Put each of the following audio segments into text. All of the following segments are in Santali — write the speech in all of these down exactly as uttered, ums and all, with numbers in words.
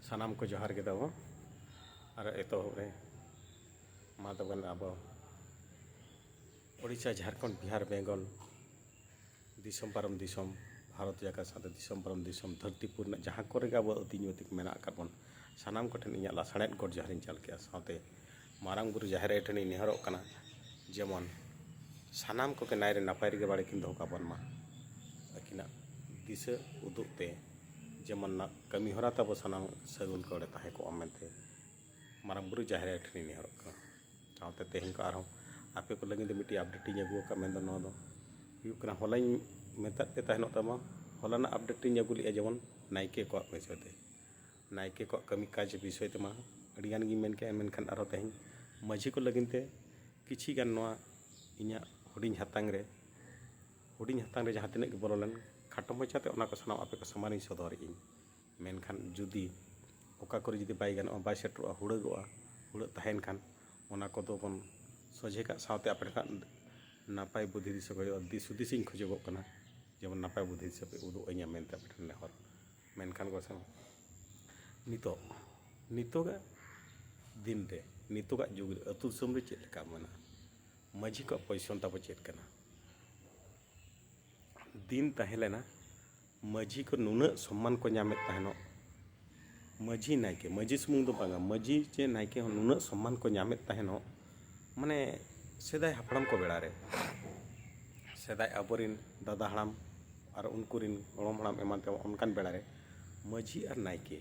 ᱥᱟᱱᱟᱢ ᱠᱚ ᱡᱚᱦᱟᱨ ᱜᱮ ᱛᱟᱵᱚ᱾ ᱟᱨ ᱮᱛᱚᱦᱚᱵ ᱨᱮ ᱢᱟ ᱛᱟᱵᱚᱱ ᱟᱵᱚ ᱳᱰᱤᱥᱟ, ᱡᱷᱟᱲᱠᱷᱚᱸᱰ, ᱵᱤᱦᱟᱨ, ᱵᱮᱝᱜᱚᱞ, ᱫᱤᱥᱚᱢ ᱯᱟᱨᱚᱢ ᱫᱤᱥᱚᱢ, ᱵᱷᱟᱨᱚᱛ ᱡᱟᱠᱟᱛ ᱥᱟᱶᱛᱮ ᱫᱤᱥᱚᱢ ᱯᱟᱨᱚᱢ ᱫᱤᱥᱚᱢ, ᱫᱷᱟᱹᱨᱛᱤ ᱯᱩᱨᱤ ᱨᱮᱱᱟᱜ ᱡᱟᱦᱟᱸ ᱠᱚᱨᱮ ᱜᱮ ᱟᱵᱚ ᱟᱹᱫᱤᱢ ᱡᱟᱹᱛᱤ ᱠᱚ ᱢᱮᱱᱟᱜ ᱟᱠᱟᱫ ᱵᱚᱱ, ᱥᱟᱱᱟᱢ ᱠᱚᱴᱷᱮᱱ ᱤᱧᱟᱹᱜ ᱞᱟᱥᱟᱲᱦᱮᱫ ᱜᱚᱰ ᱡᱚᱦᱟᱨᱤᱧ ᱪᱟᱞ ᱠᱮᱜᱼᱟ᱾ ᱥᱟᱶᱛᱮ ᱢᱟᱨᱟᱝ ᱵᱩᱨᱩ ᱡᱟᱦᱮᱨ ᱟᱭᱳ ᱴᱷᱮᱱᱤᱧ ᱱᱮᱦᱚᱨᱚᱜ ᱠᱟᱱᱟ, ᱡᱮᱢᱚᱱ ᱥᱟᱱᱟᱢ ᱠᱚᱜᱮ ᱱᱟᱭ ᱨᱮ ᱱᱟᱯᱟᱭ ᱨᱮᱜᱮ ᱵᱟᱲᱮ ᱠᱤᱱ ᱫᱚᱦᱚ ᱠᱟᱵᱚᱱ ᱢᱟ᱾ ᱟᱹᱠᱤᱱᱟᱜ ᱫᱤᱥᱟᱹ ᱩᱫᱩᱜ ᱛᱮ ᱡᱮᱢᱚᱱ ᱱᱟ-, ᱠᱟᱹᱢᱤ ᱦᱚᱨᱟ ᱛᱟᱵᱚ ᱥᱟᱱᱟᱢ ᱥᱟᱹᱜᱩᱱ ᱠᱚᱲᱮ ᱛᱟᱦᱮᱸ ᱠᱚᱜᱼᱟ ᱢᱮᱱᱛᱮ ᱢᱟᱨᱟᱝ ᱵᱩᱨᱩ ᱡᱟᱦᱮᱨ ᱟᱭᱳ ᱴᱷᱮᱱᱤᱧ ᱱᱮᱦᱚᱨᱚᱜ ᱠᱟᱱᱟ᱾ ᱥᱟᱶᱛᱮ ᱛᱮᱦᱮᱧ ᱠᱚ ᱟᱨᱦᱚᱸ ᱟᱯᱮ ᱠᱚ ᱞᱟᱹᱜᱤᱫ ᱛᱮ ᱢᱤᱫᱴᱤᱡ ᱟᱯᱰᱮᱴ ᱤᱧ ᱟᱹᱜᱩ ᱟᱠᱟᱫ, ᱢᱮᱱᱫᱚ ᱱᱚᱣᱟ ᱫᱚ ᱦᱩᱭᱩᱜ ᱠᱟᱱᱟ, ᱦᱚᱞᱟᱧ ᱢᱮᱛᱟᱫ ᱯᱮ ᱛᱟᱦᱮᱱᱚᱜ ᱛᱟᱢᱟ, ᱦᱚᱞᱟᱱᱟᱜ ᱟᱯᱰᱮᱴ ᱤᱧ ᱟᱹᱜᱩ ᱞᱮᱫᱼᱟ, ᱡᱮᱢᱚᱱ ᱱᱟᱭᱠᱮ ᱠᱚᱣᱟᱜ ᱵᱤᱥᱚᱭ ᱛᱮ᱾ ᱱᱟᱭᱠᱮ ᱠᱚᱣᱟᱜ ᱠᱟᱹᱢᱤ ᱠᱟᱡᱽ ᱵᱤᱥᱚᱭ ᱛᱮᱢᱟ ᱟᱹᱰᱤ ᱜᱟᱱ ᱜᱤᱧ ᱢᱮᱱ ᱠᱮᱜᱼᱟ, ᱢᱮᱱᱠᱷᱟᱱ ᱟᱨᱦᱚᱸ ᱛᱮᱦᱮᱧ ᱢᱟᱹᱡᱷᱤ ᱠᱚ ᱞᱟᱹᱜᱤᱫ ᱛᱮ ᱠᱤᱪᱷᱤ ᱜᱟᱱ ᱱᱚᱣᱟ ᱤᱧᱟᱹᱜ ᱦᱩᱰᱤᱧ ᱦᱟᱛᱟᱝ ᱨᱮ, ᱦᱩᱰᱤᱧ ᱦᱟᱛᱟᱝ ᱨᱮ ᱡᱟᱦᱟᱸ ᱛᱤᱱᱟᱹᱜ ᱜᱮ ᱵᱚᱞᱚ ᱞᱮᱱ, ᱠᱷᱟᱴᱚ ᱢᱟᱪᱷᱟᱛᱮ ᱚᱱᱟ ᱠᱚ ᱥᱟᱱᱟᱢ ᱟᱯᱮ ᱠᱚ ᱥᱟᱢᱟᱝ ᱨᱤᱧ ᱥᱚᱫᱚᱨᱮᱫ ᱟᱹᱧ᱾ ᱢᱮᱱᱠᱷᱟᱱ ᱡᱩᱫᱤ ᱚᱠᱟ ᱠᱚᱨᱮ ᱡᱩᱫᱤ ᱵᱟᱭ ᱜᱟᱱᱚᱜᱼᱟ, ᱵᱟᱭ ᱥᱮᱴᱮᱨᱚᱜᱼᱟ, ᱦᱩᱲᱟᱹᱜᱚᱜᱼᱟ, ᱦᱩᱲᱟᱹᱜ ᱛᱟᱦᱮᱱ ᱠᱷᱟᱱ, ᱚᱱᱟ ᱠᱚᱫᱚ ᱵᱚᱱ ᱥᱚᱡᱷᱮ ᱠᱟᱜ ᱥᱟᱶᱛᱮ ᱟᱯᱮ ᱴᱷᱮᱱ ᱱᱟᱯᱟᱭ ᱵᱩᱫᱷᱤ ᱫᱤᱥᱟᱹ ᱠᱚ ᱦᱩᱭᱩᱜᱼᱟ, ᱫᱤᱥ ᱦᱩᱫᱤᱥ ᱤᱧ ᱠᱷᱚᱡᱚᱜᱚᱜ ᱠᱟᱱᱟ, ᱡᱮᱢᱚᱱ ᱱᱟᱯᱟᱭ ᱵᱩᱫᱷᱤ ᱫᱤᱥᱟᱹ ᱯᱮ ᱩᱫᱩᱜ ᱟᱹᱧᱟ ᱢᱮᱱᱛᱮ ᱟᱯᱮ ᱴᱷᱮᱱ ᱱᱮᱦᱚᱨ᱾ ᱢᱮᱱᱠᱷᱟᱱ ᱠᱚ ᱥᱮ ᱱᱤᱛᱚᱜ, ᱱᱤᱛᱚᱜᱟᱜ ᱫᱤᱱ ᱨᱮ, ᱱᱤᱛᱚᱜᱟᱜ ᱡᱩᱜᱽ ᱨᱮ ᱟᱹᱛᱩ ᱫᱤᱥᱚᱢ ᱨᱮ ᱪᱮᱫ ᱞᱮᱠᱟ ᱢᱮᱱᱟᱜᱼᱟ? ᱢᱟᱹᱡᱷᱤ ᱠᱚᱣᱟᱜ ᱯᱚᱡᱤᱥᱚᱱ ᱛᱟᱵᱚ ᱪᱮᱫ ᱠᱟᱱᱟ? ᱫᱤᱱ ᱛᱟᱦᱮᱸ ᱞᱮᱱᱟ, ᱢᱟᱹᱡᱷᱤ ᱠᱚ ᱱᱩᱱᱟᱹᱜ ᱥᱚᱢᱢᱟᱱ ᱠᱚ ᱧᱟᱢᱮᱫ ᱛᱟᱦᱮᱱᱚᱜ, ᱢᱟᱹᱡᱷᱤ ᱱᱟᱭᱠᱮ, ᱢᱟᱹᱡᱷᱤ ᱥᱩᱢᱩᱝ ᱫᱚ ᱵᱟᱝᱟ, ᱢᱟᱹᱡᱷᱤ ᱪᱮ ᱱᱟᱭᱠᱮ ᱦᱚᱸ ᱱᱩᱱᱟᱹᱜ ᱥᱚᱢᱢᱟᱱ ᱠᱚ ᱧᱟᱢᱮᱫ ᱛᱟᱦᱮᱱᱚᱜ, ᱢᱟᱱᱮ ᱥᱮᱫᱟᱭ ᱦᱟᱯᱲᱟᱢ ᱠᱚ ᱵᱮᱲᱟ ᱨᱮ, ᱥᱮᱫᱟᱭ ᱟᱵᱚᱨᱮᱱ ᱫᱟᱫᱟ ᱦᱟᱲᱟᱢ ᱟᱨ ᱩᱱᱠᱩ ᱨᱮᱱ ᱜᱚᱲᱚᱢ ᱦᱟᱲᱟᱢ ᱮᱢᱟᱱ ᱛᱮᱢᱟᱱ ᱚᱱᱠᱟᱱ ᱵᱮᱲᱟ ᱨᱮ ᱢᱟᱹᱡᱷᱤ ᱟᱨ ᱱᱟᱭᱠᱮ,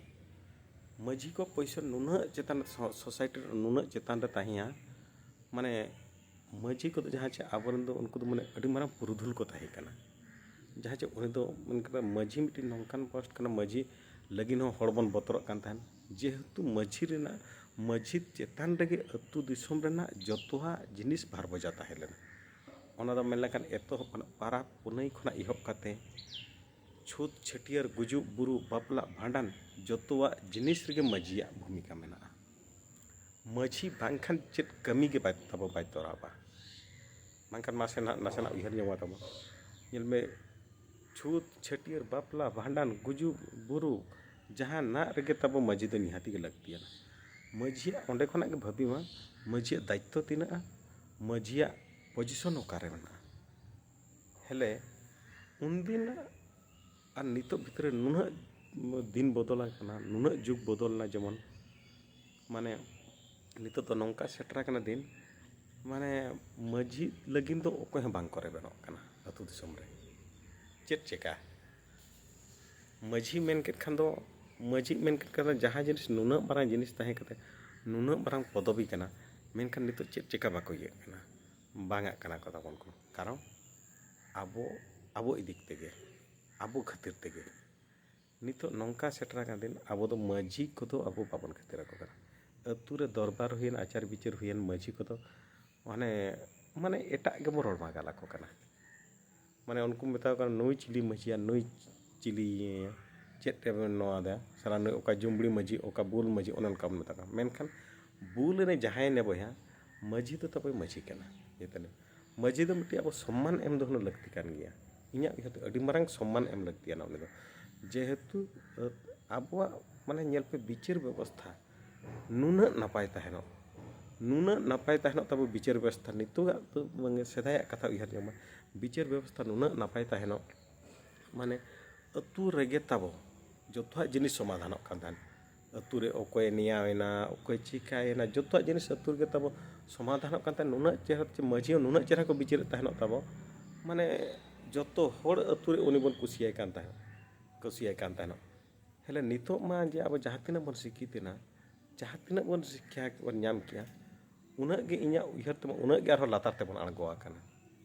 ᱢᱟᱹᱡᱷᱤ ᱠᱚ ᱯᱚᱡᱤᱥᱚᱱ ᱱᱩᱱᱟᱹᱜ ᱪᱮᱛᱟᱱ ᱥᱚ-, ᱥᱳᱥᱟᱭᱴᱤ ᱨᱮ ᱱᱩᱱᱟᱹᱜ ᱪᱮᱛᱟᱱ ᱨᱮ ᱛᱟᱦᱮᱸᱭᱟ, ᱢᱟᱱᱮ ᱢᱟᱹᱡᱷᱤ ᱠᱚᱫᱚ ᱡᱟᱦᱟᱸ ᱪᱮ ᱟᱵᱚᱨᱮᱱ ᱫᱚ ᱩᱱᱠᱩ ᱫᱚ ᱢᱟᱱᱮ ᱟᱹᱰᱤ ᱢᱟᱨᱟᱝ ᱯᱩᱨᱩᱫᱷᱩᱞ ᱠᱚ ᱛᱟᱦᱮᱸ ᱠᱟᱱᱟ᱾ ᱡᱟᱦᱟᱸ ᱪᱮ ᱩᱱᱤ ᱫᱚ ᱢᱮᱱ ᱠᱟᱫᱟ ᱢᱟᱹᱡᱷᱤ ᱢᱤᱫᱴᱤᱡ ᱱᱚᱝᱠᱟᱱ ᱯᱳᱥᱴ ᱠᱟᱱᱟ, ᱢᱟᱹᱡᱷᱤ ᱞᱟᱹᱜᱤᱫ ᱦᱚᱸ ᱦᱚᱲ ᱵᱚᱱ ᱵᱚᱛᱚᱨᱚᱜ ᱠᱟᱱ ᱛᱟᱦᱮᱸᱫ, ᱡᱮᱦᱮᱛᱩ ᱢᱟᱹᱡᱷᱤ ᱨᱮᱱᱟᱜ, ᱢᱟᱹᱡᱷᱤ ᱪᱮᱛᱟᱱ ᱨᱮᱜᱮ ᱟᱹᱛᱩ ᱫᱤᱥᱚᱢ ᱨᱮᱱᱟᱜ ᱡᱚᱛᱚᱣᱟᱜ ᱡᱤᱱᱤᱥ ᱵᱷᱟᱨ ᱵᱚᱡᱟ ᱛᱟᱦᱮᱸ ᱞᱮᱱᱟ᱾ ᱚᱱᱟ ᱫᱚ ᱢᱮᱱ ᱞᱮᱠᱷᱟᱱ ᱮᱛᱚᱦᱚᱵ ᱠᱷᱚᱱᱟᱜ ᱯᱟᱨᱟᱵᱽ ᱯᱩᱱᱟᱹᱭ ᱠᱷᱚᱱᱟᱜ ᱮᱦᱚᱵ ᱠᱟᱛᱮ ᱪᱷᱩᱛ, ᱪᱷᱟᱹᱴᱭᱟᱹᱨ, ᱜᱩᱡᱩᱜ, ᱵᱩᱨᱩ, ᱵᱟᱯᱞᱟ, ᱵᱷᱟᱸᱰᱟᱱ, ᱡᱚᱛᱚᱣᱟᱜ ᱡᱤᱱᱤᱥ ᱨᱮᱜᱮ ᱢᱟᱹᱡᱷᱤᱭᱟᱜ ᱵᱷᱩᱢᱤᱠᱟ ᱢᱮᱱᱟᱜᱼᱟ᱾ ᱢᱟᱹᱡᱷᱤ ᱵᱟᱝᱠᱷᱟᱱ ᱪᱮᱫ ᱠᱟᱹᱢᱤ ᱜᱮ ᱵᱟᱭ, ᱛᱟᱵᱚ ᱵᱟᱭ ᱛᱚᱨᱟᱣᱟ᱾ ᱵᱟᱝᱠᱷᱟᱱ ᱢᱟᱥᱮ ᱱᱟᱜ ᱱᱟᱥᱮᱱᱟᱜ ᱩᱭᱦᱟᱹᱨ ᱧᱚᱜ ᱢᱟ ᱛᱟᱵᱚ᱾ ᱧᱮᱞ ᱢᱮ, ᱪᱷᱩᱛ, ᱪᱷᱟᱹᱴᱭᱟᱹᱨ, ᱵᱟᱯᱞᱟ, ᱵᱷᱟᱸᱰᱟᱱ, ᱜᱩᱡᱩᱜ, ᱵᱩᱨᱩ, ᱡᱟᱦᱟᱱᱟᱜ ᱨᱮᱜᱮ ᱛᱟᱵᱚ ᱢᱟᱹᱡᱷᱤ ᱫᱚ ᱱᱤᱦᱟᱹᱛᱤ ᱜᱮ ᱞᱟᱹᱠᱛᱤᱭᱟᱱᱟ᱾ ᱢᱟᱹᱡᱷᱤᱭᱟᱜ ᱚᱸᱰᱮ ᱠᱷᱚᱱᱟᱜ ᱜᱮ ᱵᱷᱟᱹᱵᱤ ᱢᱟ, ᱢᱟᱹᱡᱷᱤᱭᱟᱜ ᱫᱟᱭᱤᱛᱛᱚ ᱛᱤᱱᱟᱹᱜᱼᱟ, ᱢᱟᱹᱡᱷᱤᱭᱟᱜ ᱯᱚᱡᱤᱥᱚᱱ ᱚᱠᱟᱨᱮ ᱢᱮᱱᱟᱜᱼᱟ᱾ ᱦᱮᱞᱮ, ᱩᱱᱫᱤᱱ ᱟᱨ ᱱᱤᱛᱚᱜ ᱵᱷᱤᱛᱨᱤ ᱱᱩᱱᱟᱹᱜ ᱫᱤᱱ ᱵᱚᱫᱚᱞ ᱟᱠᱟᱱᱟ, ᱱᱩᱱᱟᱹᱜ ᱡᱩᱜᱽ ᱵᱚᱫᱚᱞ ᱮᱱᱟ, ᱡᱮᱢᱚᱱ ᱢᱟᱱᱮ ᱱᱤᱛᱚᱜ ᱫᱚ ᱱᱚᱝᱠᱟ ᱥᱮᱴᱮᱨ ᱟᱠᱟᱱᱟ ᱫᱤᱱ, ᱢᱟᱱᱮ ᱢᱟᱹᱡᱷᱤ ᱞᱟᱹᱜᱤᱫ ᱫᱚ ᱚᱠᱚᱭ ᱦᱚᱸ ᱵᱟᱝ ᱠᱚ ᱨᱮᱵᱮᱱᱚᱜ ᱠᱟᱱᱟ ᱟᱹᱛᱩ ᱫᱤᱥᱚᱢ ᱨᱮ᱾ ᱪᱮᱫ ᱪᱮᱠᱟ? ᱢᱟᱹᱡᱷᱤ ᱢᱮᱱ ᱠᱮᱫ ᱠᱷᱟᱱ ᱫᱚ, ᱢᱟᱹᱡᱷᱤ ᱢᱮᱱ ᱠᱮᱫ ᱠᱷᱟᱱ ᱫᱚ ᱡᱟᱦᱟᱸ ᱡᱤᱱᱤᱥ ᱱᱩᱱᱟᱹᱜ ᱢᱟᱨᱟᱝ ᱡᱤᱱᱤᱥ ᱛᱟᱦᱮᱸ ᱠᱟᱛᱮ, ᱱᱩᱱᱟᱹᱜ ᱢᱟᱨᱟᱝ ᱯᱚᱫᱚᱵᱤ ᱠᱟᱱᱟ, ᱢᱮᱱᱠᱷᱟᱱ ᱱᱤᱛᱚᱜ ᱪᱮᱫ ᱪᱮᱠᱟ ᱵᱟᱠᱚ ᱤᱭᱟᱹᱜ ᱠᱟᱱᱟ, ᱵᱟᱝ ᱟᱜ ᱠᱟᱱᱟ ᱠᱚ ᱛᱟᱵᱚᱱ ᱠᱚ᱾ ᱠᱟᱨᱚᱱ ᱟᱵᱚ, ᱟᱵᱚ ᱤᱫᱤ ᱛᱮᱜᱮ, ᱟᱵᱚ ᱠᱷᱟᱹᱛᱤᱨ ᱛᱮᱜᱮ ᱱᱤᱛᱚᱜ ᱱᱚᱝᱠᱟ ᱥᱮᱴᱮᱨ ᱟᱠᱟᱱ ᱫᱤᱱ, ᱟᱵᱚ ᱫᱚ ᱢᱟᱹᱡᱷᱤ ᱠᱚᱫᱚ ᱟᱵᱚ ᱵᱟᱵᱚᱱ ᱠᱷᱟᱹᱛᱤᱨ ᱟᱠᱚ ᱠᱟᱱᱟ᱾ ᱟᱹᱛᱩ ᱨᱮ ᱫᱚᱨᱵᱟᱨ ᱦᱩᱭᱮᱱ, ᱟᱪᱟᱨ ᱵᱤᱪᱟᱹᱨ ᱦᱩᱭᱮᱱ, ᱢᱟᱹᱡᱷᱤ ᱠᱚᱫᱚ ᱢᱟᱱᱮ, ᱢᱟᱱᱮ ᱮᱴᱟᱜ ᱜᱮᱵᱚᱱ ᱨᱚᱲ ᱢᱟᱜᱟᱞ ᱟᱠᱚ ᱠᱟᱱᱟ᱾ ᱢᱟᱱᱮ ᱩᱱᱠᱩ ᱢᱮᱛᱟ ᱠᱚ ᱠᱟᱱᱟ, "ᱱᱩᱭ ᱪᱤᱞᱤ ᱢᱟᱹᱡᱷᱤᱭᱟ, ᱱᱩᱭ ᱪᱤᱞᱤ ᱪᱮᱫ ᱮ ᱱᱚᱣᱟ ᱫᱟ, ᱥᱟᱞᱟ ᱱᱩᱭ ᱚᱠᱟ ᱡᱩᱢᱵᱲᱤ ᱢᱟᱹᱡᱷᱤ, ᱚᱠᱟ ᱵᱩᱞ ᱢᱟᱹᱡᱷᱤ", ᱚᱱᱮ ᱚᱱᱠᱟ ᱵᱚᱱ ᱢᱮᱛᱟ ᱠᱚᱣᱟ᱾ ᱢᱮᱱᱠᱷᱟᱱ ᱵᱩᱞ ᱮᱱᱮ ᱡᱟᱦᱟᱸᱭ ᱱᱮ ᱵᱚᱭᱦᱟ, ᱢᱟᱹᱡᱷᱤ ᱫᱚ ᱛᱟᱵᱚᱭ ᱢᱟᱹᱡᱷᱤ ᱠᱟᱱᱟ᱾ ᱡᱮᱛᱮ ᱢᱟᱹᱡᱷᱤ ᱫᱚ ᱢᱤᱫᱴᱤᱡ ᱟᱵᱚ ᱥᱚᱢᱢᱟᱱ ᱮᱢ ᱫᱚ ᱦᱩᱱᱟᱹᱝ ᱞᱟᱹᱠᱛᱤ ᱠᱟᱱ ᱜᱮᱭᱟ᱾ ᱤᱧᱟᱹᱜ ᱩᱭᱦᱟᱹᱨ ᱛᱮ ᱟᱹᱰᱤ ᱢᱟᱨᱟᱝ ᱥᱚᱢᱢᱟᱱ ᱮᱢ ᱞᱟᱹᱠᱛᱤᱭᱟᱱᱟ ᱩᱱᱤ ᱫᱚ᱾ ᱡᱮᱦᱮᱛᱩ, ᱟᱹ, ᱟᱵᱚᱣᱟᱜ ᱢᱟᱱᱮ ᱧᱮᱞ ᱯᱮ, ᱵᱤᱪᱟᱹᱨ ᱵᱮᱵᱚᱥᱛᱷᱟ ᱱᱩᱱᱟᱹᱜ ᱱᱟᱯᱟᱭ ᱛᱟᱦᱮᱱᱚᱜ, ᱱᱩᱱᱟᱹᱜ ᱱᱟᱯᱟᱭ ᱛᱟᱦᱮᱱᱚᱜ ᱛᱟᱵᱚ ᱵᱤᱪᱟᱹᱨ ᱵᱮᱵᱚᱥᱛᱷᱟ, ᱱᱤᱛᱚᱜᱟᱜ ᱫᱚ ᱵᱟᱝ, ᱥᱮᱫᱟᱭᱟᱜ ᱠᱟᱛᱷᱟ ᱩᱭᱦᱟᱹᱨ ᱧᱚᱜ ᱢᱟ, ᱵᱤᱪᱟᱹᱨ ᱵᱮᱵᱚᱥᱛᱷᱟ ᱱᱩᱱᱟᱹᱜ ᱱᱟᱯᱟᱭ ᱛᱟᱦᱮᱱᱚᱜ, ᱢᱟᱱᱮ ᱟᱹᱛᱩ ᱨᱮᱜᱮ ᱛᱟᱵᱚ ᱡᱚᱛᱚᱣᱟᱜ ᱡᱤᱱᱤᱥ ᱥᱚᱢᱟᱫᱷᱟᱱᱚᱜ ᱠᱟᱱ ᱛᱟᱦᱮᱱ᱾ ᱟᱹᱛᱩ ᱨᱮ ᱚᱠᱚᱭᱮ ᱱᱮᱭᱟᱣᱮᱱᱟ, ᱚᱠᱚᱭ ᱪᱤᱠᱟᱹᱭᱮᱱᱟ, ᱡᱚᱛᱚᱣᱟᱜ ᱡᱤᱱᱤᱥ ᱟᱹᱛᱩ ᱨᱮᱜᱮ ᱛᱟᱵᱚ ᱥᱚᱢᱟᱫᱷᱟᱱᱚᱜ ᱠᱟᱱ ᱛᱟᱦᱮᱱ᱾ ᱱᱩᱱᱟᱹᱜ ᱪᱮᱦᱨᱟ ᱪᱮ ᱢᱟᱹᱡᱷᱤ ᱦᱚᱸ ᱱᱩᱱᱟᱹᱜ ᱪᱮᱦᱨᱟ ᱠᱚ ᱵᱤᱪᱟᱹᱨᱮᱫ ᱛᱟᱦᱮᱱᱚᱜ ᱛᱟᱵᱚ, ᱢᱟᱱᱮ ᱡᱚᱛᱚ ᱦᱚᱲ ᱟᱹᱛᱩ ᱨᱮ ᱩᱱᱤ ᱵᱚᱱ ᱠᱩᱥᱤᱭᱟᱭ ᱠᱟᱱ ᱛᱟᱦᱮᱸᱫ, ᱠᱩᱥᱤᱭᱟᱭ ᱠᱟᱱ ᱛᱟᱦᱮᱱᱚᱜ᱾ ᱦᱮᱞᱮ, ᱱᱤᱛᱚᱜ ᱢᱟ ᱡᱮ ᱟᱵᱚ ᱡᱟᱦᱟᱸ ᱛᱤᱱᱟᱹᱜ ᱵᱚᱱ ᱥᱤᱠᱠᱷᱤᱛ ᱮᱱᱟ, ᱡᱟᱦᱟᱸ ᱛᱤᱱᱟᱹᱜ ᱵᱚᱱ ᱥᱤᱠᱠᱷᱟ ᱵᱚᱱ ᱧᱟᱢ ᱠᱮᱜᱼᱟ, ᱩᱱᱟᱹᱜ ᱜᱮ ᱤᱧᱟᱹᱜ ᱩᱭᱦᱟᱹᱨ ᱛᱮᱢᱟ ᱩᱱᱟᱹᱜ ᱜᱮ ᱟᱨᱦᱚᱸ ᱞᱟᱛᱟᱨ ᱛᱮᱵᱚᱱ ᱟᱬᱜᱚ ᱟᱠᱟᱱᱟ᱾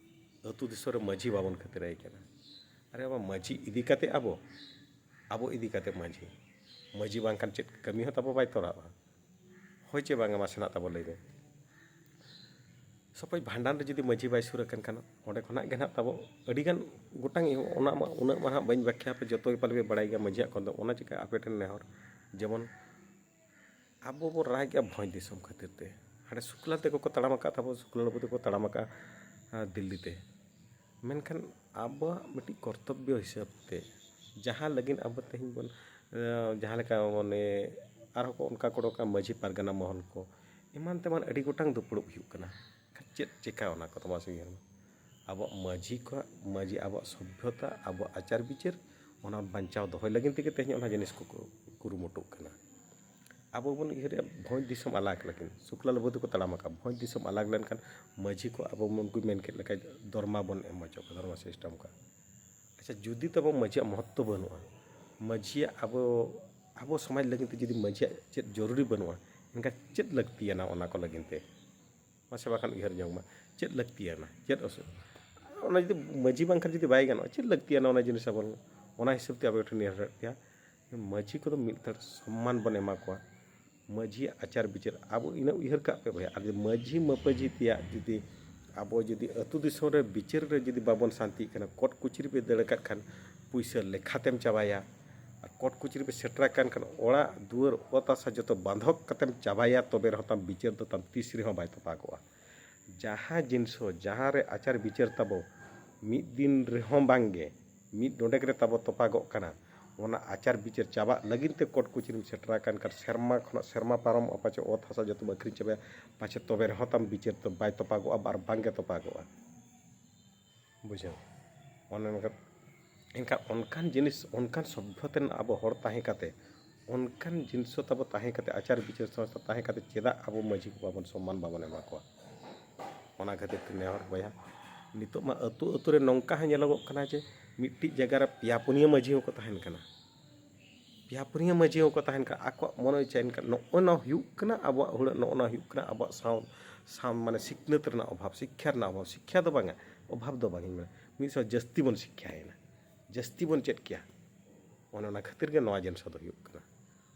ᱟᱹᱛᱩ ᱫᱤᱥᱚᱢ ᱨᱮ ᱢᱟᱹᱡᱷᱤ ᱵᱟᱵᱚᱱ ᱠᱷᱟᱹᱛᱤᱨᱟᱭ ᱠᱟᱱᱟ᱾ ᱟᱨᱮ ᱵᱟᱵᱟ, ᱢᱟᱹᱡᱷᱤ ᱤᱫᱤ ᱠᱟᱛᱮ ᱟᱵᱚ, ᱟᱵᱚ ᱤᱫᱤ ᱠᱟᱛᱮ ᱢᱟᱹᱡᱷᱤ, ᱢᱟᱹᱡᱷᱤ ᱵᱟᱝᱠᱷᱟᱱ ᱪᱮᱫ ᱠᱟᱹᱢᱤ ᱦᱚᱸ ᱛᱟᱵᱚ ᱵᱟᱭ ᱛᱚᱨᱟᱜᱼᱟ᱾ ᱦᱳᱭ ᱪᱮ ᱵᱟᱝᱟ, ᱢᱟᱥᱮ ᱱᱟᱜ ᱛᱟᱵᱚ ᱞᱟᱹᱭ ᱢᱮ᱾ ᱥᱚᱯᱚᱡ ᱵᱷᱟᱸᱰᱟᱱ ᱨᱮ ᱡᱩᱫᱤ ᱢᱟᱹᱡᱷᱤ ᱵᱟᱭ ᱥᱩᱨ ᱟᱠᱟᱱ ᱠᱷᱟᱱ, ᱚᱸᱰᱮ ᱠᱷᱚᱱᱟᱜ ᱜᱮ ᱱᱟᱜ ᱛᱟᱵᱚ ᱟᱹᱰᱤᱜᱟᱱ ᱜᱚᱴᱟᱝ ᱮᱦᱚᱵ, ᱚᱱᱟ ᱢᱟ ᱩᱱᱟᱹᱜ ᱢᱟ ᱱᱟᱜ ᱵᱟᱹᱧ ᱵᱟᱠᱷᱭᱟ, ᱟᱯᱮ ᱡᱚᱛᱚ ᱜᱮ ᱯᱟᱞᱮ ᱯᱮ ᱵᱟᱲᱟᱭ ᱜᱮᱭᱟ ᱢᱟᱹᱡᱷᱤᱭᱟᱜ ᱠᱷᱚᱱ ᱫᱚ᱾ ᱚᱱᱟ ᱪᱤᱠᱟ ᱟᱯᱮ ᱴᱷᱮᱱ ᱱᱮᱦᱚᱨ, ᱡᱮᱢᱚᱱ ᱟᱵᱚ ᱵᱚ ᱨᱟᱜᱮᱜᱼᱟ ᱵᱷᱚᱸᱡᱽ ᱫᱤᱥᱚᱢ ᱠᱷᱟᱹᱛᱤᱨ ᱛᱮ, ᱦᱟᱸᱰᱮ ᱥᱩᱠᱞᱟᱞ ᱛᱮᱠᱚ ᱠᱚ ᱛᱟᱲᱟᱢ ᱟᱠᱟᱫ ᱛᱟᱵᱚ, ᱥᱩᱠᱞᱟᱞ ᱵᱟᱹᱵᱩ ᱛᱮᱠᱚ ᱛᱟᱲᱟᱢ ᱟᱠᱟᱫᱼᱟ, ᱟᱸ, ᱫᱤᱞᱞᱤ ᱛᱮ᱾ ᱢᱮᱱᱠᱷᱟᱱ ᱟᱵᱚᱣᱟᱜ ᱢᱤᱫᱴᱤᱡ ᱠᱚᱨᱛᱚᱵᱵᱚ ᱦᱤᱥᱟᱹᱵ ᱛᱮ ᱡᱟᱦᱟᱸ ᱞᱟᱹᱜᱤᱫ ᱟᱵᱚ ᱛᱮᱦᱮᱧ ᱵᱚᱱ ᱡᱟᱦᱟᱸ ᱞᱮᱠᱟ ᱢᱟᱱᱮ ᱟᱨᱦᱚᱸ ᱠᱚ ᱚᱱᱠᱟ ᱠᱚ ᱚᱰᱚᱠᱟ ᱢᱟᱹᱡᱷᱤ ᱯᱟᱨᱜᱟᱱᱟ ᱢᱚᱦᱚᱞ ᱠᱚ, ᱮᱢᱟᱱ ᱛᱮᱢᱟᱱ ᱟᱹᱰᱤ ᱜᱚᱴᱟᱝ ᱫᱩᱯᱲᱩᱵ ᱦᱩᱭᱩᱜ ᱠᱟᱱᱟ᱾ ᱪᱮᱫ ᱪᱮᱠᱟ ᱚᱱᱟ ᱠᱚᱫᱚ ᱢᱟᱥᱮ ᱩᱭᱦᱟᱹᱨ ᱢᱮ᱾ ᱟᱵᱚᱣᱟᱜ ᱢᱟᱹᱡᱷᱤ ᱠᱚᱣᱟᱜ, ᱢᱟᱹᱡᱷᱤ ᱟᱵᱚᱣᱟᱜ ᱥᱚᱵᱷᱭᱚᱛᱟ, ᱟᱵᱚᱣᱟᱜ ᱟᱪᱟᱨ ᱵᱤᱪᱟᱹᱨ, ᱚᱱᱟ ᱵᱟᱧᱪᱟᱣ ᱫᱚᱦᱚᱭ ᱞᱟᱹᱜᱤᱫ ᱛᱮᱜᱮ ᱛᱮᱦᱮᱧ ᱚᱱᱟ ᱡᱤᱱᱤᱥ ᱠᱚ ᱠᱩ-, ᱠᱩᱨᱩᱢᱩᱴᱩᱜ ᱠᱟᱱᱟ᱾ ᱟᱵᱚ ᱵᱚᱱ ᱩᱭᱦᱟᱹᱨᱮᱜᱼᱟ ᱵᱷᱚᱸᱡᱽ ᱫᱤᱥᱚᱢ ᱟᱞᱟᱜᱽ ᱞᱟᱹᱜᱤᱫ, ᱥᱩᱠᱞᱟᱞ ᱵᱟᱹᱵᱩ ᱛᱟᱠᱚ ᱛᱟᱲᱟᱢ ᱟᱠᱟᱫ ᱵᱷᱚᱸᱡᱽ ᱫᱤᱥᱚᱢ ᱟᱞᱟᱜᱽ ᱞᱮᱱᱠᱷᱟᱱ ᱢᱟᱹᱡᱷᱤ ᱠᱚ ᱟᱵᱚ ᱩᱱᱠᱩ ᱢᱮᱱ ᱠᱮᱫ ᱞᱮᱠᱟ ᱫᱚᱨᱢᱟ ᱵᱚᱱ ᱮᱢ ᱦᱚᱪᱚ ᱠᱚᱣᱟ, ᱫᱚᱨᱢᱟ ᱥᱤᱥᱴᱮᱢ ᱠᱚ᱾ ᱟᱪᱪᱷᱟ, ᱡᱩᱫᱤ ᱛᱟᱵᱚ ᱢᱟᱹᱡᱷᱤᱭᱟᱜ ᱢᱚᱦᱚᱛᱛᱚ ᱵᱟᱹᱱᱩᱜᱼᱟ, ᱢᱟᱹᱡᱷᱤᱭᱟᱜ ᱟᱵᱚ, ᱟᱵᱚ ᱥᱚᱢᱟᱡᱽ ᱞᱟᱹᱜᱤᱫ ᱛᱮ ᱡᱩᱫᱤ ᱢᱟᱹᱡᱷᱤᱭᱟᱜ ᱪᱮᱫ ᱡᱚᱨᱩᱨᱤ ᱵᱟᱹᱱᱩᱜᱼᱟ, ᱮᱱᱠᱷᱟᱱ ᱪᱮᱫ ᱞᱟᱹᱠᱛᱤᱭᱟᱱᱟ ᱚᱱᱟ ᱠᱚ ᱞᱟᱹᱜᱤᱫ ᱛᱮ? ᱢᱟᱥᱮ ᱵᱟᱠᱷᱟᱱ ᱩᱭᱦᱟᱹᱨ ᱧᱚᱜᱽ ᱢᱟ, ᱪᱮᱫ ᱞᱟᱹᱠᱛᱤᱭᱟᱱᱟ, ᱪᱮᱫ ᱚᱥᱩ-, ᱚᱱᱟ ᱡᱩᱫᱤ ᱢᱟᱹᱡᱷᱤ ᱵᱟᱝᱠᱷᱟᱱ ᱡᱩᱫᱤ ᱵᱟᱭ ᱜᱟᱱᱚᱜᱼᱟ, ᱪᱮᱫ ᱞᱟᱹᱠᱛᱤᱭᱟᱱᱟ ᱚᱱᱟ ᱡᱤᱱᱤᱥ ᱟᱵᱚ? ᱚᱱᱟ ᱦᱤᱥᱟᱹᱵ ᱛᱮ ᱟᱵᱚ ᱴᱷᱮᱱ ᱱᱮᱦᱚᱨ ᱯᱮᱭᱟ, ᱢᱟᱹᱡᱷᱤ ᱠᱚᱫᱚ ᱢᱤᱫ ᱛᱟᱲ ᱥᱚᱢᱢᱟᱱ ᱵᱚᱱ ᱮᱢᱟ ᱠᱚᱣᱟ᱾ ᱢᱟᱹᱡᱷᱤᱭᱟᱜ ᱟᱪᱟᱨ ᱵᱤᱪᱟᱹᱨ ᱟᱵᱚ ᱤᱱᱟᱹ ᱩᱭᱦᱟᱹᱨ ᱠᱟᱜ ᱯᱮ ᱵᱚᱭᱦᱟ, ᱟᱨ ᱡᱩᱫᱤ ᱢᱟᱹᱡᱷᱤ ᱢᱟᱹᱯᱟᱹᱡᱷᱤ ᱛᱮᱭᱟᱜ ᱡᱩᱫᱤ ᱟᱵᱚ ᱡᱩᱫᱤ ᱟᱹᱛᱩ ᱫᱤᱥᱚᱢ ᱨᱮ ᱵᱤᱪᱟᱹᱨ ᱨᱮ ᱡᱩᱫᱤ ᱵᱟᱵᱚᱱ ᱥᱟᱱᱛᱤᱜ ᱠᱟᱱᱟ, ᱠᱳᱨᱴ ᱠᱩᱪᱤᱨᱤ ᱯᱮ ᱫᱟᱹᱲ ᱟᱠᱟᱫ ᱠᱷᱟᱱ ᱯᱩᱭᱥᱟᱹ ᱞᱮᱠᱷᱟ ᱛᱮᱢ ᱪᱟᱵᱟᱭᱟ, ᱟᱨ ᱠᱳᱨᱴ ᱠᱩᱪᱤᱨᱤ ᱯᱮ ᱥᱮᱴᱮᱨ ᱟᱠᱟᱱ ᱠᱷᱟᱱ ᱚᱲᱟᱜ ᱫᱩᱣᱟᱹᱨ ᱚᱛ ᱦᱟᱥᱟ ᱡᱚᱛᱚ ᱵᱟᱸᱫᱷᱚᱠ ᱠᱟᱛᱮᱢ ᱪᱟᱵᱟᱭᱟ, ᱛᱚᱵᱮ ᱨᱮᱦᱚᱸ ᱛᱟᱢ ᱵᱤᱪᱟᱹᱨ ᱫᱚ ᱛᱟᱢ ᱛᱤᱥ ᱨᱮᱦᱚᱸ ᱵᱟᱭ ᱛᱚᱯᱟᱜᱚᱜᱼᱟ᱾ ᱡᱟᱦᱟᱸ ᱡᱤᱱᱤᱥ ᱦᱚᱸ, ᱡᱟᱦᱟᱸ ᱨᱮ ᱟᱪᱟᱨ ᱵᱤᱪᱟᱹᱨ ᱛᱟᱵᱚ ᱢᱤᱫ ᱫᱤᱱ ᱨᱮᱦᱚᱸ ᱵᱟᱝ ᱜᱮ, ᱢᱤᱫ ᱰᱚᱸᱰᱮᱠ ᱨᱮ ᱛᱟᱵᱚ ᱛᱚᱯᱟᱜᱚᱜ ᱠᱟᱱᱟ, ᱚᱱᱟ ᱟᱪᱟᱨ ᱵᱤᱪᱟᱹᱨ ᱪᱟᱵᱟᱜ ᱞᱟᱹᱜᱤᱫ ᱛᱮ ᱠᱳᱨᱴ ᱠᱩᱪᱤᱨᱤᱢ ᱥᱮᱴᱮᱨ ᱟᱠᱟᱱ ᱠᱷᱟᱱ ᱥᱮᱨᱢᱟ ᱠᱷᱚᱱᱟᱜ ᱥᱮᱨᱢᱟ ᱯᱟᱨᱚᱢᱚᱜᱼᱟ, ᱯᱟᱪᱮ ᱚᱛ ᱦᱟᱥᱟ ᱡᱚᱛᱚᱢ ᱟᱹᱠᱷᱨᱤᱧ ᱪᱟᱵᱟᱭᱟ, ᱯᱟᱪᱮ ᱛᱚᱵᱮ ᱨᱮᱦᱚᱸ ᱛᱟᱢ ᱵᱤᱪᱟᱹᱨ ᱫᱚ ᱵᱟᱭ ᱛᱚᱯᱟᱜᱚᱜᱼᱟ ᱟᱨ ᱵᱟᱝ ᱜᱮ ᱛᱚᱯᱟᱜᱚᱜᱼᱟ᱾ ᱵᱩᱡᱷᱟᱹᱣ? ᱚᱱᱮ ᱚᱱᱠᱟ, ᱮᱱᱠᱷᱟᱱ ᱚᱱᱠᱟᱱ ᱡᱤᱱᱤᱥ, ᱚᱱᱠᱟᱱ ᱥᱚᱵᱽᱵᱷᱚᱛᱟ ᱨᱮᱱ ᱟᱵᱚ ᱦᱚᱲ ᱛᱟᱦᱮᱸ ᱠᱟᱛᱮ, ᱚᱱᱠᱟᱱ ᱡᱤᱱᱤᱥ ᱛᱟᱵᱚ ᱛᱟᱦᱮᱸ ᱠᱟᱛᱮ, ᱟᱪᱟᱨ ᱵᱤᱪᱟᱹᱨ ᱥᱚᱝᱥᱛᱷᱟ ᱛᱟᱦᱮᱸ ᱠᱟᱛᱮ, ᱪᱮᱫᱟᱜ ᱟᱵᱚ ᱢᱟᱹᱡᱷᱤ ᱠᱚ ᱵᱟᱵᱚᱱ ᱥᱚᱢᱢᱟᱱ ᱵᱟᱵᱚᱱ ᱮᱢᱟ ᱠᱚᱣᱟ? ᱚᱱᱟ ᱠᱷᱟᱹᱛᱤᱨ ᱛᱮ ᱱᱮᱦᱚᱨ ᱵᱚᱭᱦᱟ, ᱱᱤᱛᱚᱜ ᱢᱟ ᱟᱹᱛᱩ ᱟᱹᱛᱩ ᱨᱮ ᱱᱚᱝᱠᱟ ᱦᱚᱸ ᱧᱮᱞᱚᱜᱚᱜ ᱠᱟᱱᱟ ᱡᱮ ᱢᱤᱫᱴᱤᱡ ᱡᱟᱭᱜᱟ ᱨᱮ ᱯᱮᱭᱟ ᱯᱩᱱᱭᱟᱹ ᱢᱟᱹᱡᱷᱤ ᱦᱚᱸᱠᱚ ᱛᱟᱦᱮᱱ ᱠᱟᱱᱟ᱾ ᱯᱮᱭᱟ ᱯᱩᱱᱭᱟᱹ ᱢᱟᱹᱡᱷᱤ ᱦᱚᱸᱠᱚ ᱛᱟᱦᱮᱱ ᱠᱟᱱᱟ, ᱟᱠᱚᱣᱟᱜ ᱢᱚᱱᱮ ᱤᱪᱪᱷᱟ᱾ ᱮᱱᱠᱷᱟᱱ ᱱᱚᱜᱼᱚ ᱱᱚᱣᱟ ᱦᱩᱭᱩᱜ ᱠᱟᱱᱟ ᱟᱵᱚᱣᱟᱜ ᱦᱩᱲᱟᱹ, ᱱᱚᱜᱼᱚ ᱱᱚᱣᱟ ᱦᱩᱭᱩᱜ ᱠᱟᱱᱟ ᱟᱵᱚᱣᱟᱜ ᱥᱟᱶ, ᱥᱟᱶ, ᱢᱟᱱᱮ ᱥᱤᱠᱷᱱᱟᱹᱛ ᱨᱮᱱᱟᱜ ᱚᱵᱷᱟᱵᱽ, ᱥᱤᱠᱠᱷᱟ ᱨᱮᱱᱟᱜ ᱚᱵᱷᱟᱵᱽ᱾ ᱥᱤᱠᱠᱷᱟ ᱫᱚ ᱵᱟᱝᱟ, ᱚᱵᱷᱟᱵᱽ ᱫᱚ ᱵᱟᱝ ᱤᱧ ᱢᱮᱱᱟ, ᱢᱤᱫ ᱥᱟᱶ ᱡᱟᱹᱥᱛᱤ ᱵᱚᱱ ᱥᱤᱠᱠᱷᱟᱭᱮᱱᱟ, ᱡᱟᱹᱥᱛᱤ ᱵᱚᱱ ᱪᱮᱫ ᱠᱮᱭᱟ᱾ ᱚᱱᱮ ᱚᱱᱟ ᱠᱷᱟᱹᱛᱤᱨ ᱜᱮ ᱱᱚᱣᱟ ᱡᱤᱱᱤᱥ ᱫᱚ ᱦᱩᱭᱩᱜ ᱠᱟᱱᱟ᱾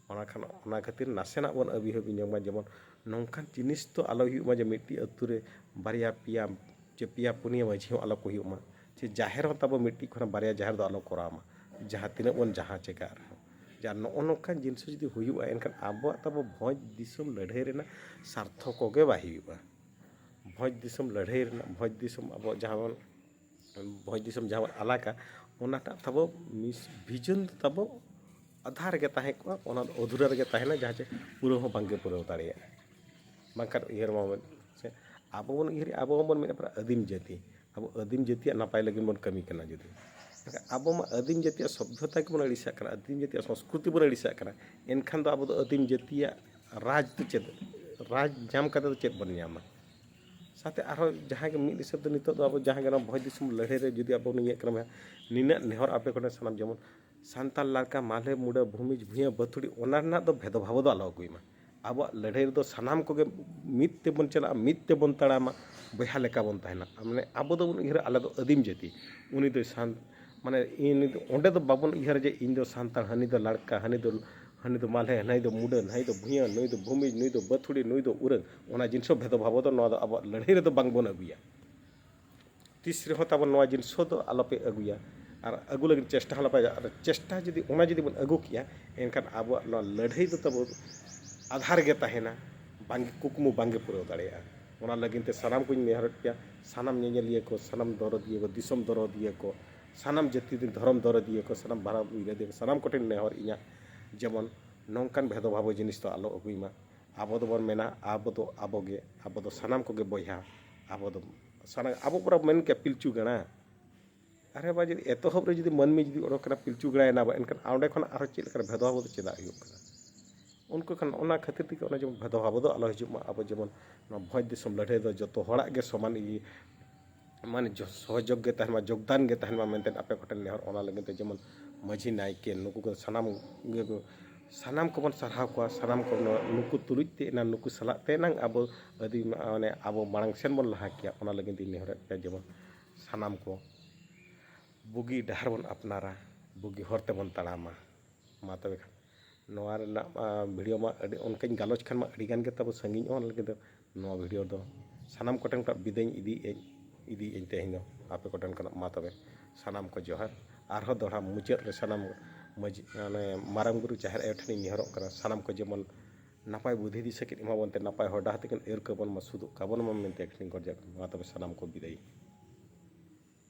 ᱚᱱᱟ ᱠᱷᱟᱱ, ᱚᱱᱟ ᱠᱷᱟᱹᱛᱤᱨ ᱱᱟᱥᱮᱱᱟᱜ ᱵᱚᱱ ᱟᱹᱵᱤ ᱦᱟᱹᱵᱤ ᱧᱚᱜ ᱢᱟ, ᱡᱮᱢᱚᱱ ᱱᱚᱝᱠᱟᱱ ᱡᱤᱱᱤᱥ ᱫᱚ ᱟᱞᱚ ᱦᱩᱭᱩᱜ ᱢᱟ ᱡᱮ ᱢᱤᱫᱴᱤᱡ ᱟᱹᱛᱩ ᱨᱮ ᱵᱟᱨᱭᱟ ᱯᱮᱭᱟ ᱪᱮ ᱯᱮᱭᱟ ᱯᱩᱱᱭᱟᱹ ᱢᱟᱹᱡᱷᱤ ᱦᱚᱸ ᱟᱞᱚ ᱠᱚ ᱦᱩᱭᱩᱜ ᱢᱟ, ᱪᱮ ᱡᱟᱦᱮᱨ ᱦᱚᱸ ᱛᱟᱵᱚ ᱢᱤᱫᱴᱤᱡ ᱠᱷᱚᱱᱟᱜ ᱵᱟᱨᱭᱟ ᱡᱟᱦᱮᱨ ᱫᱚ ᱟᱞᱚ ᱠᱚᱨᱟᱣ ᱢᱟ, ᱡᱟᱦᱟᱸ ᱛᱤᱱᱟᱹᱜ ᱵᱚᱱ ᱡᱟᱦᱟᱸ ᱪᱮᱠᱟᱜ ᱨᱮᱦᱚᱸ᱾ ᱡᱟ ᱱᱚᱜᱼᱚ ᱱᱚᱝᱠᱟᱱ ᱡᱤᱱᱤᱥ ᱡᱩᱫᱤ ᱦᱩᱭᱩᱜᱼᱟ, ᱮᱱᱠᱷᱟᱱ ᱟᱵᱚᱣᱟᱜ ᱛᱟᱵᱚ ᱵᱷᱚᱸᱡᱽ ᱫᱤᱥᱚᱢ ᱞᱟᱹᱲᱦᱟᱹᱭ ᱨᱮᱱᱟᱜ ᱥᱟᱨᱛᱷᱚᱠ ᱜᱮ ᱵᱟᱭ ᱦᱩᱭᱩᱜᱼᱟ᱾ ᱵᱷᱚᱸᱡᱽ ᱫᱤᱥᱚᱢ ᱞᱟᱹᱲᱦᱟᱹᱭ ᱨᱮᱱᱟᱜ, ᱵᱷᱚᱸᱡᱽ ᱫᱤᱥᱚᱢ ᱟᱵᱚ ᱡᱟᱦᱟᱸ ᱵᱚᱱ, ᱵᱷᱚᱸᱡᱽ ᱫᱤᱥᱚᱢ ᱡᱟᱦᱟᱸ ᱵᱚᱱ ᱟᱞᱟᱜᱟ, ᱚᱱᱟᱴᱟᱜ ᱛᱟᱵᱚ ᱢᱤᱥ ᱵᱷᱤᱡᱚᱱ ᱫᱚ ᱛᱟᱵᱚ ᱟᱫᱷᱟ ᱨᱮᱜᱮ ᱛᱟᱦᱮᱸ ᱠᱚᱜᱼᱟ, ᱚᱱᱟ ᱫᱚ ᱚᱫᱷᱩᱨᱟᱹ ᱨᱮᱜᱮ ᱛᱟᱦᱮᱱᱟ, ᱡᱟᱦᱟᱸ ᱪᱮ ᱯᱩᱨᱟᱹᱣ ᱦᱚᱸ ᱵᱟᱝᱜᱮ ᱯᱩᱨᱟᱹᱣ ᱫᱟᱲᱮᱭᱟᱜᱼᱟ᱾ ᱵᱟᱝᱠᱷᱟᱱ ᱩᱭᱦᱟᱹᱨ ᱢᱟ ᱢᱮᱱ-, ᱥᱮ ᱟᱵᱚ ᱵᱚᱱ ᱩᱭᱦᱟᱹᱨᱮᱜᱼᱟ, ᱟᱵᱚ ᱦᱚᱸᱵᱚᱱ ᱢᱮᱱᱟ ᱯᱟᱨᱟ ᱟᱹᱫᱤᱢ ᱡᱟᱹᱛᱤ, ᱟᱵᱚ ᱟᱹᱫᱤᱢ ᱡᱟᱹᱛᱤᱭᱟᱜ ᱱᱟᱯᱟᱭ ᱞᱟᱹᱜᱤᱫ ᱵᱚᱱ ᱠᱟᱹᱢᱤ ᱠᱟᱱᱟ᱾ ᱡᱩᱫᱤ ᱮᱱᱠᱷᱟᱱ ᱟᱵᱚ ᱢᱟ ᱟᱹᱫᱤᱢ ᱡᱟᱹᱛᱤᱭᱟᱜ ᱥᱚᱵᱽᱵᱷᱚᱛᱟ ᱜᱮᱵᱚᱱ ᱟᱹᱲᱤᱥᱟᱜ ᱠᱟᱱᱟ, ᱟᱹᱫᱤᱢ ᱡᱟᱹᱛᱤᱭᱟᱜ ᱥᱚᱝᱥᱠᱨᱤᱛᱤ ᱵᱚᱱ ᱟᱹᱲᱤᱥᱟᱜ ᱠᱟᱱᱟ, ᱮᱱᱠᱷᱟᱱ ᱫᱚ ᱟᱵᱚ ᱫᱚ ᱟᱹᱫᱤᱢ ᱡᱟᱹᱛᱤᱭᱟᱜ ᱨᱟᱡᱽ ᱫᱚ ᱪᱮᱫ, ᱨᱟᱡᱽ ᱧᱟᱢ ᱠᱟᱛᱮ ᱫᱚ ᱪᱮᱫ ᱵᱚᱱ ᱧᱟᱢᱟ? ᱥᱟᱶᱛᱮ ᱟᱨᱦᱚᱸ ᱡᱟᱦᱟᱸ ᱜᱮ ᱢᱤᱫ ᱦᱤᱥᱟᱹᱵ ᱫᱚ ᱱᱤᱛᱚᱜ ᱫᱚ ᱟᱵᱚ ᱡᱟᱦᱟᱸ ᱜᱮ ᱱᱚᱣᱟ ᱵᱷᱚᱸᱡᱽ ᱫᱤᱥᱚᱢ ᱞᱟᱹᱲᱦᱟᱹᱭ ᱨᱮ ᱡᱩᱫᱤ ᱟᱵᱚ ᱵᱚᱱ ᱤᱭᱟᱹᱜ ᱠᱟᱱᱟ, ᱱᱤᱱᱟᱹᱜ ᱱᱮᱦᱚᱨ ᱟᱯᱮ ᱠᱚᱴᱷᱮᱱ ᱥᱟᱱᱟᱢ, ᱡᱮᱢᱚᱱ ᱥᱟᱱᱛᱟᱲ ᱞᱟᱲᱠᱟ, ᱢᱟᱞᱦᱮ, ᱢᱩᱰᱟᱹ, ᱵᱷᱩᱢᱤᱡᱽ, ᱵᱷᱩᱭᱟᱹ, ᱵᱟᱹᱛᱷᱩᱲᱤ, ᱚᱱᱟ ᱨᱮᱱᱟᱜ ᱫᱚ ᱵᱷᱮᱫᱚ ᱵᱷᱟᱵᱚ ᱫᱚ ᱟᱞᱚ ᱟᱹᱜᱩᱭ ᱢᱟ᱾ ᱟᱵᱚᱣᱟᱜ ᱞᱟᱹᱲᱦᱟᱹᱭ ᱨᱮᱫᱚ ᱥᱟᱱᱟᱢ ᱠᱚᱜᱮ ᱢᱤᱫ ᱛᱮᱵᱚᱱ ᱪᱟᱞᱟᱜᱼᱟ, ᱢᱤᱫ ᱛᱮᱵᱚᱱ ᱛᱟᱲᱟᱢᱟ, ᱵᱚᱭᱦᱟ ᱞᱮᱠᱟ ᱵᱚᱱ ᱛᱟᱦᱮᱱᱟ᱾ ᱢᱟᱱᱮ ᱟᱵᱚ ᱫᱚᱵᱚᱱ ᱩᱭᱦᱟᱹᱨᱟ ᱟᱞᱮ ᱫᱚ ᱟᱹᱫᱤᱢ ᱡᱟᱹᱛᱤ, ᱩᱱᱤ ᱫᱚᱭ ᱥᱟᱱ-, ᱢᱟᱱᱮ ᱤᱧ ᱫᱚ, ᱚᱸᱰᱮ ᱫᱚ ᱵᱟᱵᱚᱱ ᱩᱭᱦᱟᱹᱨᱟ ᱡᱮ ᱤᱧ ᱫᱚ ᱥᱟᱱᱛᱟᱲ, ᱦᱟᱹᱱᱤ ᱫᱚ ᱞᱟᱲᱠᱟ, ᱦᱟᱹᱱᱤ ᱫᱚ, ᱦᱟᱹᱱᱤ ᱫᱚ ᱢᱟᱞᱦᱮ, ᱦᱟᱹᱱᱤ ᱫᱚ ᱢᱩᱰᱟᱹ, ᱦᱟᱹᱱᱤ ᱫᱚ ᱵᱷᱩᱭᱟᱹ, ᱱᱩᱭ ᱫᱚ ᱵᱟᱹᱛᱷᱩᱲᱤ, ᱱᱩᱭ ᱫᱚ ᱩᱨᱟᱹᱝ᱾ ᱚᱱᱟ ᱡᱤᱱᱤᱥ ᱦᱚᱸ ᱵᱷᱮᱫᱚ ᱵᱷᱟᱵᱚ ᱫᱚ ᱱᱚᱣᱟ ᱫᱚ ᱟᱵᱚᱣᱟᱜ ᱞᱟᱹᱲᱦᱟᱹᱭ ᱨᱮᱫᱚ ᱵᱟᱝ ᱵᱚᱱ ᱟᱹᱜᱩᱭᱟ᱾ ᱛᱤᱥ ᱨᱮᱦᱚᱸ ᱛᱟᱵᱚᱱ ᱱᱚᱣᱟ ᱡᱤᱱᱤᱥ ᱫᱚ ᱟᱞᱚᱯᱮ ᱟᱹᱜᱩᱭᱟ, ᱟᱨ ᱟᱹᱜᱩ ᱞᱟᱹᱜᱤᱫ ᱪᱮᱥᱴᱟ ᱦᱚᱸ ᱟᱞᱚᱯᱮ, ᱟᱨ ᱪᱮᱥᱴᱟ ᱡᱩᱫᱤ, ᱚᱱᱟ ᱡᱩᱫᱤ ᱵᱚᱱ ᱟᱹᱜᱩ ᱠᱮᱭᱟ, ᱮᱱᱠᱷᱟᱱ ᱟᱵᱚᱣᱟᱜ ᱱᱚᱣᱟ ᱞᱟᱹᱲᱦᱟᱹᱭ ᱫᱚ ᱛᱟᱵᱚ ᱟᱫᱷᱟ ᱨᱮᱜᱮ ᱛᱟᱦᱮᱱᱟ, ᱵᱟᱝ, ᱠᱩᱠᱢᱩ ᱵᱟᱝᱜᱮ ᱯᱩᱨᱟᱹᱣ ᱫᱟᱲᱮᱭᱟᱜᱼᱟ᱾ ᱚᱱᱟ ᱞᱟᱹᱜᱤᱫ ᱛᱮ ᱥᱟᱱᱟᱢ ᱠᱚᱧ ᱱᱮᱦᱚᱨᱮᱫ ᱯᱮᱭᱟ, ᱥᱟᱱᱟᱢ ᱧᱮᱧᱮᱞᱤᱭᱟᱹ ᱠᱚ, ᱥᱟᱱᱟᱢ ᱫᱚᱨᱚᱫᱤᱭᱟᱹ ᱠᱚ, ᱫᱤᱥᱚᱢ ᱫᱚᱨᱚᱫᱤᱭᱟᱹ ᱠᱚ, ᱥᱟᱱᱟᱢ ᱡᱟᱹᱛᱤ ᱨᱮᱱ ᱫᱷᱚᱨᱚᱢ ᱫᱚᱨᱚᱫᱤᱭᱟᱹ ᱠᱚ, ᱥᱟᱱᱟᱢ ᱵᱷᱟᱨᱚᱛ ᱵᱤᱨᱟᱹᱫᱤᱭᱟᱹ ᱠᱚ, ᱥᱟᱱᱟᱢ ᱠᱚᱴᱷᱮᱱ ᱱᱮᱦᱚᱨ ᱤᱧᱟᱹᱜ, ᱡᱮᱢᱚᱱ ᱱᱚᱝᱠᱟᱱ ᱵᱷᱮᱫᱚ ᱵᱷᱟᱵᱚ ᱡᱤᱱᱤᱥ ᱫᱚ ᱟᱞᱚ ᱟᱹᱜᱩᱭ ᱢᱟ᱾ ᱟᱵᱚ ᱫᱚᱵᱚᱱ ᱢᱮᱱᱟ, ᱟᱵᱚ ᱫᱚ ᱟᱵᱚ ᱜᱮ, ᱟᱵᱚ ᱫᱚ ᱥᱟᱱᱟᱢ ᱠᱚᱜᱮ ᱵᱚᱭᱦᱟ, ᱟᱵᱚ ᱫᱚ ᱥᱟᱱᱟᱢ, ᱟᱵᱚ ᱯᱩᱨᱟ ᱢᱮᱱ ᱠᱮᱭᱟ ᱯᱤᱞᱪᱩ ᱜᱟᱲᱟ᱾ ᱟᱨᱮ ᱵᱟ, ᱡᱩᱫᱤ ᱮᱛᱚᱦᱚᱵ ᱨᱮ ᱡᱩᱫᱤ ᱢᱟᱹᱱᱢᱤ ᱡᱩᱫᱤ ᱚᱰᱚᱠ ᱮᱱᱟ ᱯᱤᱞᱪᱩ ᱜᱟᱲᱟᱭᱮᱱᱟ ᱵᱚ, ᱮᱱᱠᱷᱟᱱ ᱚᱸᱰᱮ ᱠᱷᱚᱱ ᱟᱨᱦᱚᱸ ᱪᱮᱫ ᱞᱮᱠᱟᱨᱮ ᱵᱷᱮᱫᱚ ᱵᱷᱟᱵᱚ ᱫᱚ ᱪᱮᱫᱟᱜ ᱦᱩᱭᱩᱜ ᱠᱟᱱᱟ? ᱩᱱᱠᱩ ᱠᱷᱟᱱ ᱚᱱᱟ ᱠᱷᱟᱹᱛᱤᱨ ᱛᱮᱜᱮ ᱚᱱᱟ ᱡᱮᱢᱚᱱ ᱵᱷᱮᱫᱚ ᱵᱷᱟᱵᱚ ᱫᱚ ᱟᱞᱚ ᱦᱤᱡᱩᱜ ᱢᱟ᱾ ᱟᱵᱚ ᱡᱮᱢᱚᱱ ᱱᱚᱣᱟ ᱵᱷᱚᱸᱡᱽ ᱫᱤᱥᱚᱢ ᱞᱟᱹᱲᱦᱟᱹᱭ ᱫᱚ ᱡᱚᱛᱚ ᱦᱚᱲᱟᱜ ᱜᱮ ᱥᱚᱢᱟᱱ ᱤᱭᱟᱹ, ᱢᱟᱱᱮ ᱡᱚ-, ᱥᱚᱦᱚᱡᱳᱜᱽ ᱜᱮ ᱛᱟᱦᱮᱱ ᱢᱟ, ᱡᱳᱜᱽᱫᱟᱱ ᱜᱮ ᱛᱟᱦᱮᱱ ᱢᱟ ᱢᱮᱱᱛᱮ ᱟᱯᱮ ᱠᱚᱴᱷᱮᱱ ᱱᱮᱦᱚᱨ᱾ ᱚᱱᱟ ᱞᱟᱹᱜᱤᱫ ᱛᱮ ᱡᱮᱢᱚᱱ ᱢᱟᱹᱡᱷᱤ, ᱱᱟᱭᱠᱮ, ᱱᱩᱠᱩ ᱠᱚ ᱥᱟᱱᱟᱢ ᱜᱮ ᱠᱚ, ᱥᱟᱱᱟᱢ ᱠᱚᱵᱚᱱ ᱥᱟᱨᱦᱟᱣ ᱠᱚᱣᱟ, ᱥᱟᱱᱟᱢ ᱠᱚ ᱱᱚᱣᱟ, ᱱᱩᱠᱩ ᱛᱩᱞᱩᱡ ᱛᱮ ᱮᱱᱟ, ᱱᱩᱠᱩ ᱥᱟᱞᱟᱜ ᱛᱮ ᱮᱱᱟᱝ ᱟᱵᱚ ᱟᱹᱫᱤ, ᱢᱟᱱᱮ ᱟᱵᱚ ᱢᱟᱲᱟᱝ ᱥᱮᱱ ᱵᱚᱱ ᱞᱟᱦᱟ ᱠᱮᱭᱟ᱾ ᱚᱱᱟ ᱞᱟᱹᱜᱤᱫ ᱤᱧ ᱱᱮᱦᱚᱨᱮᱫ ᱯᱮᱭᱟ ᱡᱮᱢᱚᱱ ᱥᱟᱱᱟᱢ ᱠᱚ ᱵᱩᱜᱤ ᱰᱟᱦᱟᱨ ᱵᱚᱱ ᱟᱯᱱᱟᱨᱟ, ᱵᱩᱜᱤ ᱦᱚᱨ ᱛᱮᱵᱚᱱ ᱛᱟᱲᱟᱢᱟ᱾ ᱢᱟ ᱛᱚᱵᱮ ᱠᱷᱟᱱ ᱱᱚᱣᱟ ᱨᱮᱱᱟᱜ, ᱟ, ᱵᱷᱤᱰᱤᱭᱳ ᱢᱟ ᱟᱹᱰᱤ ᱚᱱᱠᱟᱧ ᱜᱟᱞᱚᱪ ᱠᱷᱟᱱ ᱢᱟ ᱟᱹᱰᱤ ᱜᱟᱱ ᱜᱮ ᱛᱟᱵᱚ ᱥᱟᱺᱜᱤᱧᱚᱜᱼᱟ᱾ ᱚᱱᱟ ᱞᱟᱹᱜᱤᱫ ᱫᱚ ᱱᱚᱣᱟ ᱵᱷᱤᱰᱤᱭᱳ ᱫᱚ ᱥᱟᱱᱟᱢ ᱠᱚᱴᱷᱮᱱ ᱠᱷᱚᱱ ᱵᱤᱫᱟᱹᱭ ᱤᱫᱤᱭᱮᱫ, ᱤᱫᱤᱭᱮᱫ ᱛᱮᱦᱮᱧ ᱫᱚ ᱟᱯᱮ ᱠᱚᱴᱷᱮᱱ ᱠᱷᱚᱱᱟᱜ ᱢᱟ ᱛᱚᱵᱮ ᱥᱟᱱᱟᱢ ᱠᱚ ᱡᱚᱦᱟᱨ᱾ ᱟᱨᱦᱚᱸ ᱫᱚᱦᱲᱟ ᱢᱩᱪᱟᱹᱫ ᱨᱮ ᱥᱟᱱᱟᱢ ᱢᱟᱹᱡᱷᱤ, ᱢᱟᱱᱮ ᱢᱟᱨᱟᱝ ᱵᱩᱨᱩ ᱡᱟᱦᱮᱨ ᱟᱭᱳ ᱴᱷᱮᱱᱤᱧ ᱱᱮᱦᱚᱨᱚᱜ ᱠᱟᱱᱟ, ᱥᱟᱱᱟᱢ ᱠᱚ ᱡᱮᱢᱚᱱ ᱱᱟᱯᱟᱭ ᱵᱩᱫᱷᱤ ᱫᱤᱥᱟᱹ ᱠᱤᱱ ᱮᱢᱟ ᱵᱚᱱ ᱛᱮ, ᱱᱟᱯᱟᱭ ᱦᱚᱨ ᱰᱟᱦᱟᱨ ᱛᱮᱠᱤᱱ ᱟᱹᱭᱩᱨ ᱠᱟᱵᱚᱱ ᱢᱟ, ᱥᱩᱫᱩᱜ ᱠᱟᱵᱚᱱ ᱢᱟ ᱢᱮᱱᱛᱮ ᱟᱹᱠᱷᱨᱤᱧ ᱜᱚᱨᱡᱟᱜ ᱠᱟᱱᱟ᱾ ᱢᱟ ᱛᱚᱵᱮ ᱥᱟᱱᱟᱢ ᱠᱚ ᱵᱤᱫᱟᱹᱭ᱾